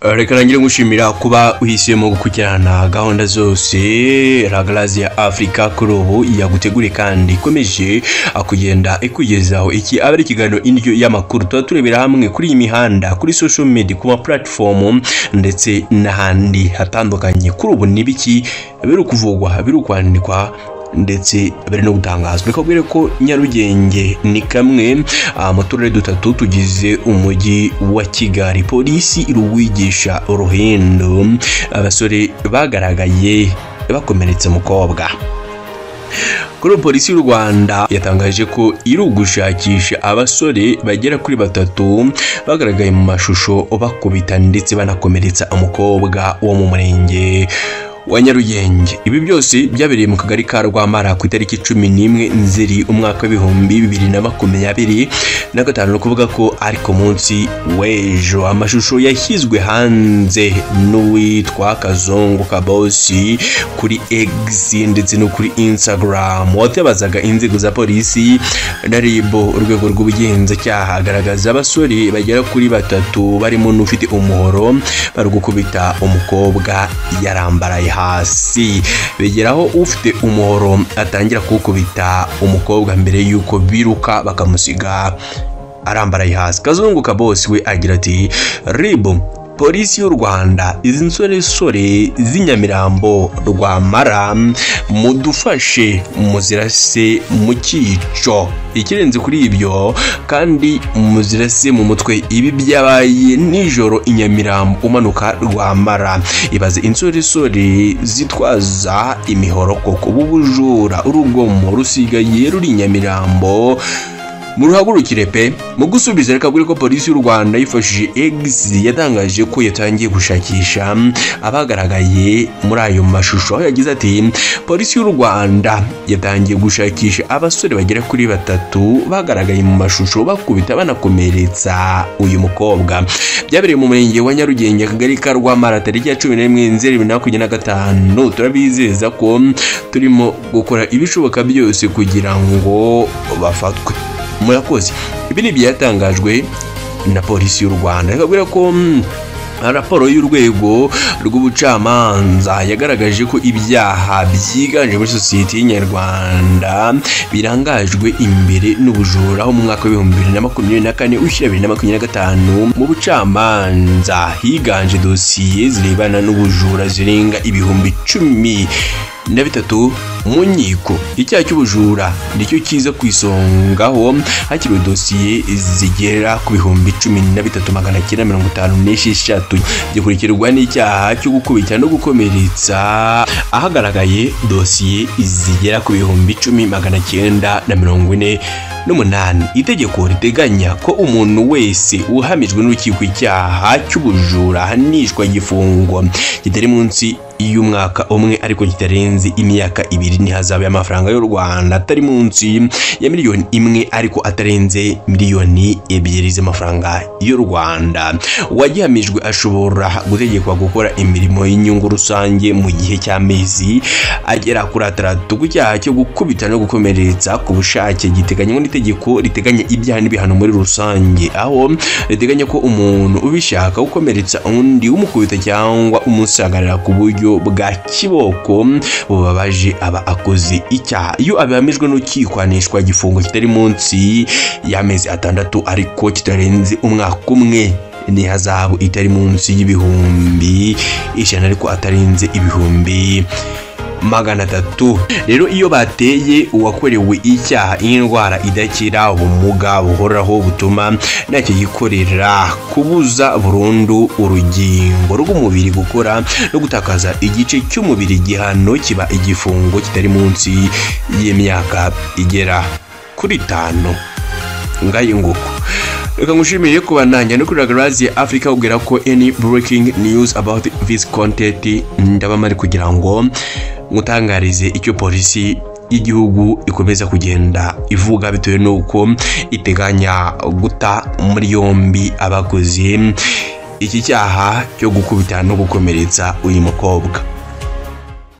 Reka nangire ngushimira kuba uhisemo gukurikirana gahunda zose Ragarazi ya Africa kuri ubu yagutegure kandi ikomeje kugenda ikugezaho. Iki aba ari ikiganiro Indyo y'Amakuru, tuba turebera hamwe kuri iyi mihanda, kuri social media, ku ma platform ndetse n'ahandi hatandukanye. Kuri ubu nibiki biri kuvugwa, biri kwandikwa ndetse bari no gutangazwa. Reka kubwire ko Nyarugenge ni kamwe mu turere dutatu tugize umujyi wa Kigali. Polisi iruwigisha uruhindu abasore bagaragaye bakomeretse umukobwa. Kuri polisi y'u Rwanda yatangaje ko iri gushakisha abasore bagera kuri batatu bagaragaye mu mashusho bakubita ndetse banakomeretsa umukobwa wo mu murenge wa Nyarugenge. Ibi byose byabereye mu kagari ka Rwamara ku itariki 11 Nzeri umwaka w'ibihumbi 2025, no kuvuga ko ari ku munsi w'ejo. Amashusho yashyizwe hanze n'uwitwa Kazungu Kabosi kuri X ndetse no kuri Instagram, watabazaga inzego za polisi na RIB, urwego rw'ubugenzacyaha, agaragaza abasore bagera kuri batatu barimo n'ufite umuhoro bari gukubita umukobwa yarambaraye hasi, begeraho ufite umuhoro atangira kukubita umukobwa mbere yuko biruka bakamusiga arambaraye hasi. Kazungu Kabosi we agira ati: RIB, polisi y'u Rwanda, izi nsoresore z'inyamirambo Rwamara mudufashe muzirase mu cyico, ikirenze kuri ibyo kandi muzirase mu mutwe. Ibi byabaye nijoro i Nyamirambo umanuka Rwamara. Ibaze insoresore zitwaza imihoro koko, ubu bujura urugomo rusigaye ruri i Nyamirambo, muruhagurukire pe. Mu gusubiza reka ko polisi y'u Rwanda yifashishije X yatangaje ko yatangiye gushakisha abagaragaye muri ayo mashusho, aho yagize ati: polisi y'u Rwanda yatangiye gushakisha abasore bagera kuri batatu bagaragaye mu mashusho bakubita banakomeretsa uyu mukobwa. Byabereye mu murenge wa Nyarugenge, akagari ka Rwamara, tariki ya 11 Nzeri 2025. Turabizeza ko turimo gukora ibishoboka byose kugira ngo bafatwe. Murakoze. Ibi ni byatangajwe na polisi y'u Rwanda. Reka kubwira ko raporo y'urwego rw'ubucamanza yagaragaje ko ibyaha byiganje muri sosiyete y'inyarwanda birangajwe imbere n'ubujura, aho mu mwaka w'ibihumbi 2024 ushyira 2025 mu bucamanza higanje dosiye zirebana n'ubujura zirenga 13,000 mu nkiko. Icyaha cy'ubujura nicyo kiza ku isonga, aho hakiriwe dosiye zigera ku 13,956, gikurikirwa n'icyaha cyo gukubita no gukomeretsa, ahagaragaye dosiye zigera ku 10,948. Itegeko riteganya ko umuntu wese uhamijwe n'urukiko icyaha cy'ubujura ahanishwa igifungo kitari munsi y'umwaka umwe ariko kitarenze imyaka 2 n'ihazabu y'amafaranga y'u Rwanda atari munsi ya miliyoni 1 ariko atarenze miliyoni 2 z'amafaranga y'u Rwanda. Uwagihamijwe ashobora gutegekwa gukora imirimo y'inyungu rusange mu gihe cy'amezi agera kuri 6 ku cyaha cyo gukubita no gukomeretsa ku bushake giteganywa n'itegeko riteganya ibyaha n'ibihano muri rusange, aho riteganya ko umuntu ubishaka gukomeretsa undi umukubita cyangwa umusagarira ku buryo bwa kiboko bubabaje aba akoze icyaha. Iyo abihamijwe n'urukiko ahanishwa igifungo kitari munsi y'amezi 6 ariko kitarenze umwaka umwe n'ihazabu itari munsi y'ibihumbi 100 ariko atarenze ibihumbi 300. Rero iyo bateye uwakorewe icyaha indwara idakira, ubumuga buhoraho butuma ntacyo yikorera, kubuza burundu urugingo rw'umubiri gukora no gutakaza igice cy'umubiri, igihano kiba igifungo kitari munsi y'imyaka igera kuri 5. Ngayi nguko. Reka ngushimire kuba nanjye no kuri Ragarazi ya Africa, ubwira ko any breaking news about this content ndabamari kugira ngo ngutangarize icyo polisi y'igihugu ikomeza kugenda ivuga, bitewe n'uko iteganya guta muri yombi abakoze iki cyaha cyo gukubita no gukomeretsa uyu mukobwa.